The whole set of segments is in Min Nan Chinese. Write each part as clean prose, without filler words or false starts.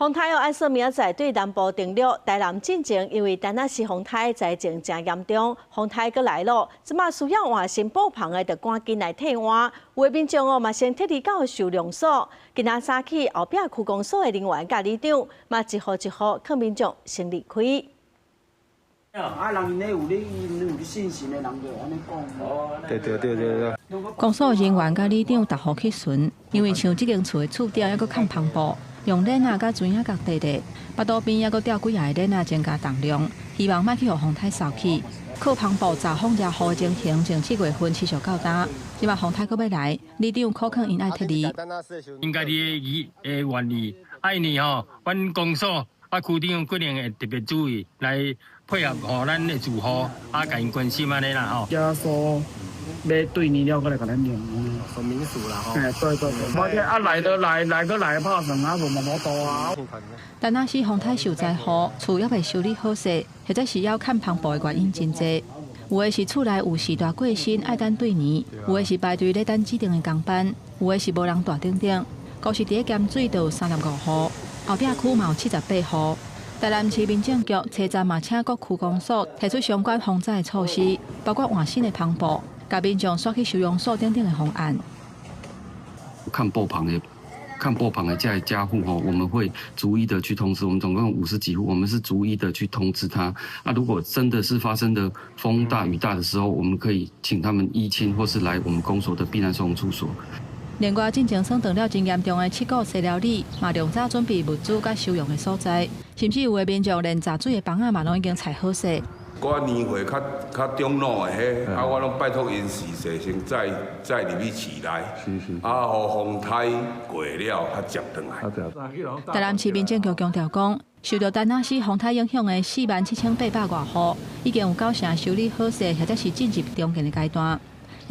風颱哦，按算明仔載對南部登陸，台南進前因為陳那斯風颱災情誠嚴重，風颱閣來咯，這馬需要換新布棚的，就趕緊來替換。有的民眾哦，嘛先撤離到收容所。今仔早起後壁區公所的人員佮里長，嘛一戶一戶勸民眾先離開。啊，人𪜶咧有咧，𪜶有咧信心的人就按呢講。對對對對對。公所人員佮里長逐戶去巡，因為像這間厝的厝頂猶閣崁帆布，用鏈仔佮磚仔共綴咧，腹肚邊猶閣吊幾仔個鏈仔增加重量，希望莫去予風颱掃去。靠帆布閘風遮雨的情形，從7月份持續到今，這擺風颱閣欲來，里長苦勸𪜶愛撤離。𪜶家己的意的願意，啊𪜶吼，阮公所啊區長可能會特別注意來配合吼咱的住戶啊，共𪜶關心按呢啦吼。假說欲對年了，閣來共咱認。說民俗啦吼。嘿，對對對，無啊來都來，來閣來拍算啊，無嘛無度啊。陳那斯風颱受災戶，厝猶未修理好勢，或者是猶崁帆布的原因真濟。有的是厝內有序大過身愛等對年，有的是排隊咧等指定的工班，有的是無人蹛等等。光是佇咧鹹水就有35戶，後壁區嘛有78戶。台南市民政局車站嘛請各區公所提出相關防災的措施，包括換新的帆布，共民眾徙去收容所等等的方案。崁布棚的，崁布棚的這家戶吼，我們會逐一的去通知。我們總共50幾戶，我們是逐一的去通知他。啊，如果真的是發生的風大雨大的時候，我們可以請他們依親或是來我們公所的避難收容處所。另外，進前損斷了真嚴重的七股西寮里，嘛量早準備物資佮收容的所在，甚至有的民眾連閘水的房仔嘛攏已經裁好勢。我年歲較較長老的彼，啊，我攏拜託𪜶時勢先載載入去市內，啊，予風颱過了，較接轉來。台南市民政局強調講，受著陳那斯風颱影響的47,800外戶，已經有九成修理好勢，或者是進入重建的階段。啊，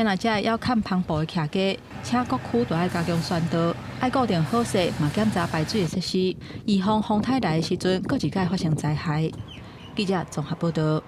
若這猶崁帆布的徛家，請各區都愛加強宣導，愛固定好勢，嘛檢查排水的設施，預防風颱來的時陣，閣一擺發生災害。記者綜合報導。